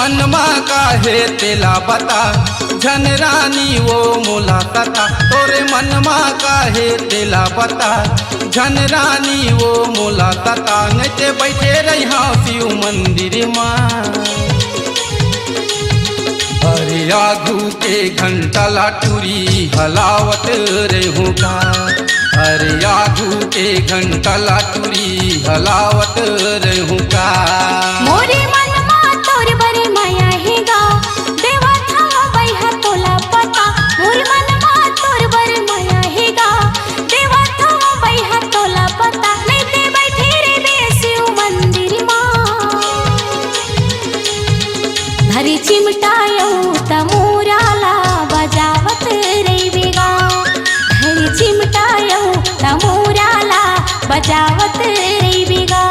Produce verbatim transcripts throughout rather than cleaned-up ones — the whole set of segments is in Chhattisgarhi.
मन मा का हे तेला बता, झन रानी वो मोला सता। तोरे मन मा का हे तेला बता, झन रानी वो मोला सता। नइ ते बइठे रहिहा शिव मंदिर मा। अरे आगू के घंटा ला टूरी हलावत रहूं का। अरे आगू के घंटा ला टूरी हलावत रहूं का। मोरे मन मा तोर बर मया हे गा, देवत हंव बइहा तोला पता। मोरे मन मा तोर बर मया हे गा, देवत हंव बइहा तोला पता। नइ ते बइठे रहिबे शिव मंदिर मा। धरी चिमटा अउ तमूरा ला बजावत रहिबे गा। धरी चिमटा अउ तमूरा ला बजावत रहिबे गा।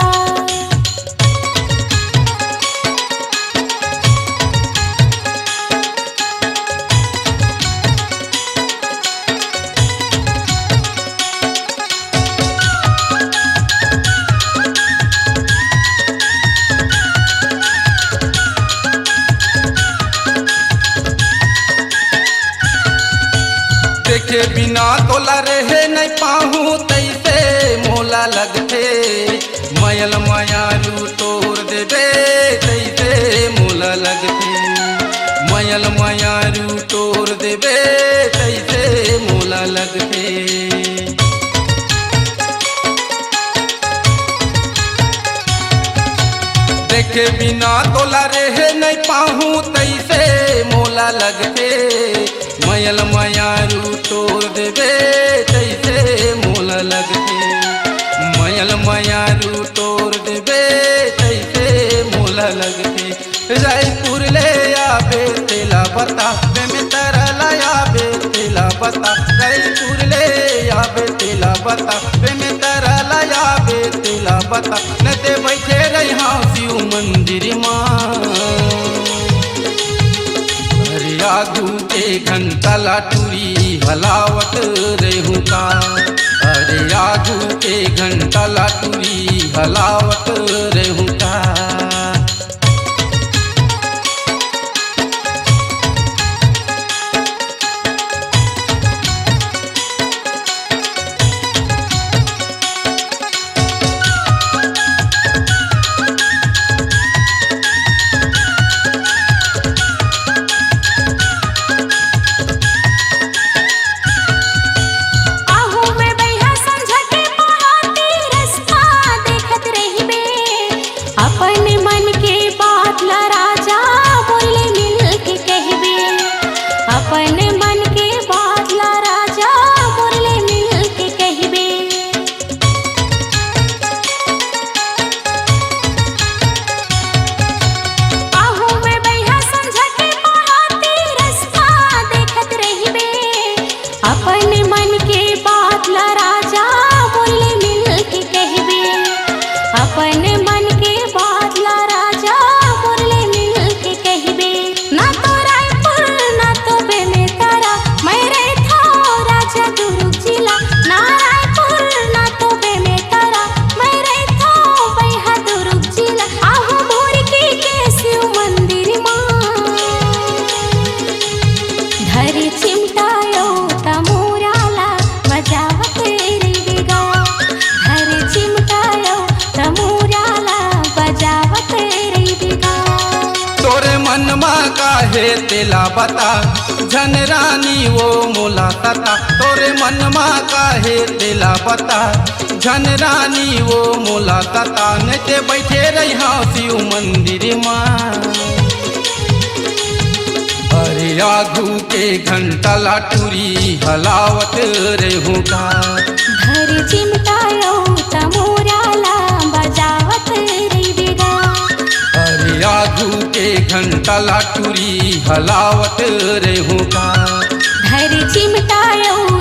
देखे बिना तोला रहे नइ पाहूं, तइसे मोला लगथे। मयल मयारू तोर देबे, तइसे मोला लगथे। मयल मयारू तोर देबे, तइसे मोला लगथे। देखे बिना तोला रहे नइ पाहूं, तइसे मोला लगथे। मयल मयारू तोर देबे, तइसे मोला लगथे। मयल मयारू तोर देबे, तइसे मोला लगथे। रायपुर ले आबे तेला बता, बेमेतरा ला आबे तेला बता। रायपुर ले आबे तेला बता, बेमेतरा ला आबे तेला बता। नइ ते बइठे रहिहा शिव मंदिर मा। अरे आगू के घंटा ला टूरी हलावत रहूं का। अरे आगू के घंटा ला टूरी हलावत रहूं का। आहू में बइहा संझा के पहाती रस्ता देखत रहिबे। अपन मन के बात ला राजा मोर ले मिल के कहिबे। अपन मन के बात ला राजा मोर ले मिल के कहिबे। आहू में बइहा संझा के पहाती रस्ता देखत रहिबे। अपन मन के बात ला राजा मोर ले मिल के कहिबे। अपन मन के बात ला राजा मोर ले मिल के कहिबे। ना तो रायपुर, ना तो बेमेतरा, मैं रहिथंव राजा दुर्ग जिला। ना रायपुर, ना तो बेमेतरा, मैं रहिथंव बइहा दुर्ग जिला। आहू भोरकी के शिव मंदिर मा। धरी चिमटा अउ तमूरा ला बजावत रहिबे गा। धरी चिमटा अउ तमूरा ला बजावत रहिबे गा। तोरे मन मा का हे तेला बता, झन रानी वो मोला सता। तोरे मन मा का हे तेला बता, झन रानी वो मोला सता। नइ ते बइठे रहिहा शिव मंदिर मा। अरे आगू के घंटा ला टूरी हलावत रहूं का। धरी चिमटा अउ तमूरा ला बजावत रहिबे गा। अरे आगू के घंटा ला टूरी हलावत रहूं का। धरी चिमटा अउ